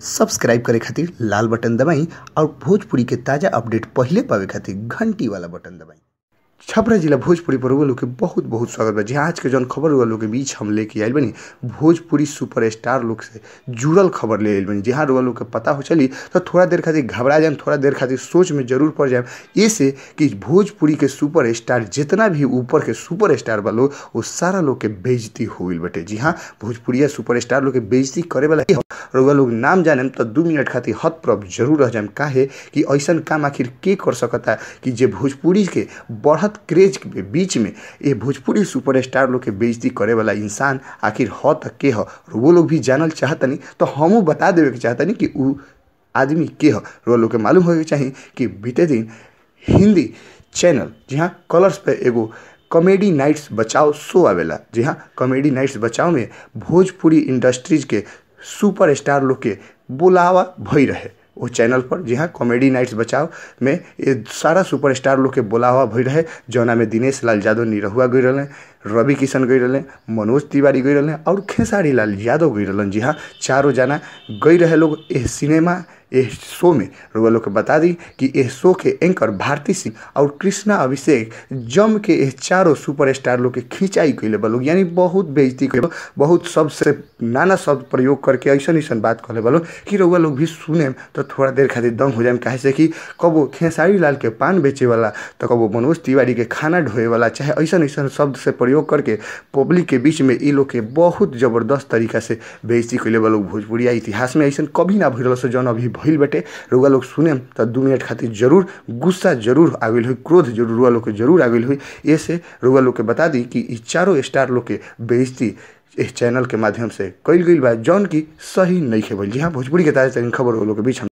Subscribe करे खातिर लाल button दबाई और भोजपुरी के ताज़ा अपडेट पहिले पावे खातिर घंटी वाला बटन दबाई। छपरा जिला भोजपुरी पर वो लोग के बहुत बहुत स्वागत बा। जी आज के जौन खबर हुआ लोग के बीच हम लेके आइल बनी भोजपुरी सुपरस्टार लोग से जुड़ल खबर ले आइल बनी। जी हाँ, रुआ लोग के पता हो चली तो थोड़ा देर खातिर घबरा जाए, थोड़ा देर खातिर सोच में जरूर पड़ जाए ऐसे कि भोजपुरी के सुपरस्टार जितना भी ऊपर के सुपरस्टार बा लोग वो सारा लोग के बेइज्जती हो गई बटे। जी हाँ, भोजपुरिया सुपरस्टार लोग के बेइज्जती करे वाला रुआ लोग नाम जाने तो 2 मिनट खातिर हतप्रभ जरूर रह जाए। काहे कि ऐसा काम आखिर के कर सकता कि जे भोजपुरी के बढ़त क्रेज के बीच में ये भोजपुरी सुपरस्टार लोग के बेइज्जती करे वाला इंसान आखिर ह तक के ह। वो लोग भी जानल चाहतनी तो हमू बता देवे के चाहतनी कि उ आदमी के ह। वो लोग के मालूम होए के चाही कि बीते दिन हिंदी चैनल जी हाँ कलर्स पे एगो कॉमेडी नाइट्स बचाओ शो आवेला। जी हाँ, कॉमेडी नाइट्स बचाओ में भोजपुरी इंडस्ट्रीज के सुपरस्टार लोग के बुलावा भई रहे वो चैनल पर। जी हाँ, कॉमेडी नाइट्स बचाओ में ये सारा सुपरस्टार लोग के बुलावा भई रहे, जौना में दिनेश लाल यादव निरहुआ गई रहे, रवि किशन गई रहे, मनोज तिवारी गई रहे और खेसारी लाल यादव गई रहन। जी हाँ, चारों जना गई रहे लोग एह सिनेमा एह शो में। रुआ लोग के बता दी कि एह शो के एंकर भारती सिंह और कृष्णा अभिषेक जम के एह चारों सुपरस्टार लोग के खिंचाई कैले बा लोग, यानी बहुत बेइज्जती कैले, बहुत सबसे नाना शब्द प्रयोग करके ऐसा ऐसा बात कहले बा लोग कि रुआ लोग भी सुने तो थोड़ा देर खातिर दंग हो जाए। काहे से कि कबो खेसारी लाल के पान बेचे वाला तो कबो मनोज तिवारी के खाना ढोए वाला, चाहे ऐसा ऐसा शब्द से प्रयोग करके पब्लिक के बीच में इ लोग के बहुत जबरदस्त तरीका से बेइज्जती कैले बा लोग। भोजपुरिया इतिहास में ऐसा कभी ना भइल से जौन अभी भइल बटे। रुआ लोग सुने तो 2 मिनट खातिर जरूर गुस्सा जरूर आ गइल हुई, क्रोध जरूर रुआ लोग के जरूर आ गइल हुई। ऐसे रुआ लोग के बता दी कि इ चारों स्टार लोग के बेइज्जती इस चैनल के माध्यम से कइल गइल बा जौन की सही नहीं है। जी हाँ, भोजपुरी के ताज़ा तरीन खबर लोग के बीच।